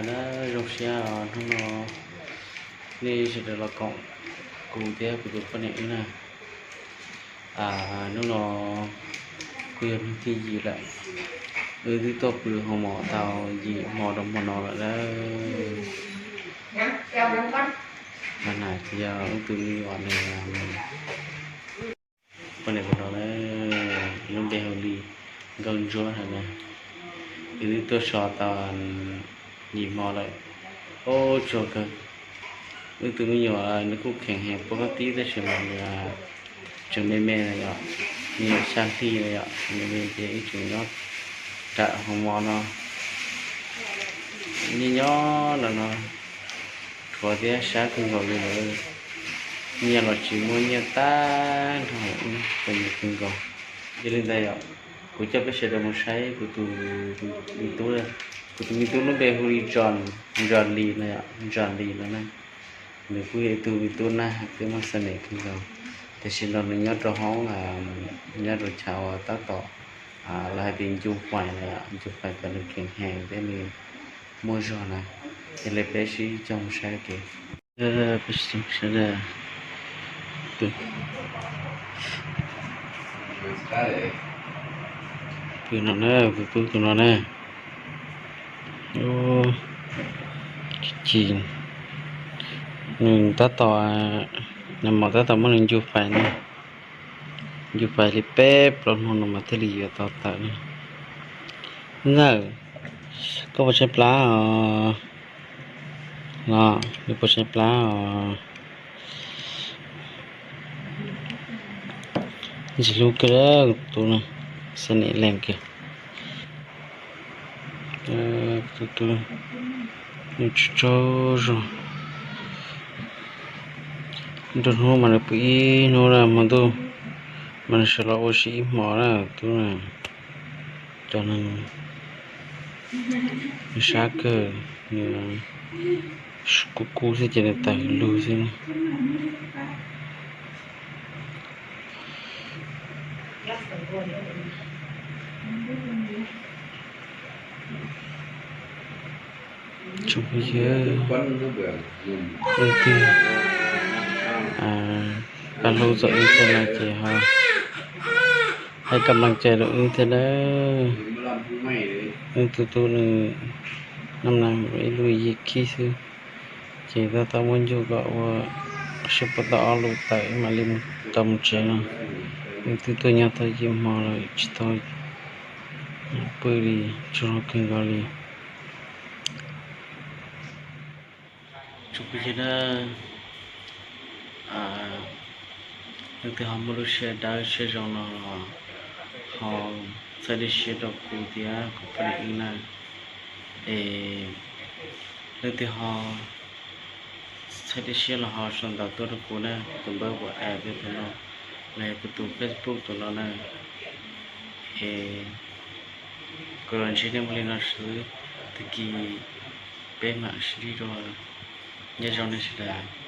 Na, zoo siab hnub no nej sawv daws los koom kuv thiab kuv tus poj niam wb na. Hnub no kuj yog hnub thib yim lawm, wb twb tuaj pw hoo mom tau yim hmo rau hmo no lawm na. Mas na yog wb tus me nyuam no, poj niam kuv no na, lub npe hu li Nkauj Ntsuab no na. Wb twb tuaj so tau yim hmo lawm, ub tsuag kawg. Wb tus me nyuam nws kuj kheev heev puag tib tab sis mas nws tseem me me na yom, nws xya hli na yom, me me ces wb tseem nyob nram hoo mom no, nyob nyob no no, rhuav thiab sab kawg nkaus li lawm. Nyiaj los tsis muaj, nyiaj tag nrho, wb txom nyem kawg nkaus. Yog li ntawd yom, kuv coj peb sawv daws mus saib kuv tus me tub, kuv tus me tub lub npe hu li Ntsos Lis no, Ntsos Lis no na. Nws kuj yog ib tug me tub nag twb muaj xab nem kawg nkaus, tiam sis no nws nyob rau hoob, nyob rau chaw uas tab tom lawv hais tias ncu fais na, ncu fais kom nws kheev heev thiab nws muaj zog na. Yog li peb sib coj mus saib kev. Peb sib coj mus saib, pw no na, kuv tub tus no na. Ub, chim, nws tab tom, nag hmo tab tom muab nws ncu fais na, ncu fais li peb plaub hnub no mas thiaj li yuav tau tawm na. Ntxawm, koj puas tshaib plab os? Los, nws puas tshaib plab os? Ntxim hlub kawg, tus no xab nem lees kawg. Tus, nws tsaug tsaug zog. Nruab hnub mas nws pw ib hnub na, hmo ntuj mas nws sawv los ua si ib hmos na, tus no. Cov no nws sab kawg, nws kub kub xwb ces nws tawm lug xwb. Tsoom phooj ywg, leej twg pab hlub txog wb thiab no ces ho hais kam leej cai rau wb thiab nawb. Wb tus tub nws naj na ib lub yim khib xwb, ces tab tom muab ncu kom ua sib puab tau ob lub tawm mam li tau mus tsev no. Wb twb tuaj nyob tau yim hmo lawm tsis tau pw li, tsaug zog kawg nkaus li. Tsoom phooj ywg na, leej twg ho muaj lub siab dawb siab zoo no los ho txhawb dej siab rau kuv thiab kuv poj niam wb na. Es leej twg ho txhawb dej siab los ho sau ntawv tuaj rau kuv na, kuv tus npawb WhatsApp yog tus no, los yog kuv tus Facebook tus no na. Es kuv los ntsib nej muaj li no xwb, tag kis peb mam sib ntsib dua. Nyob zoo nej sawv daws.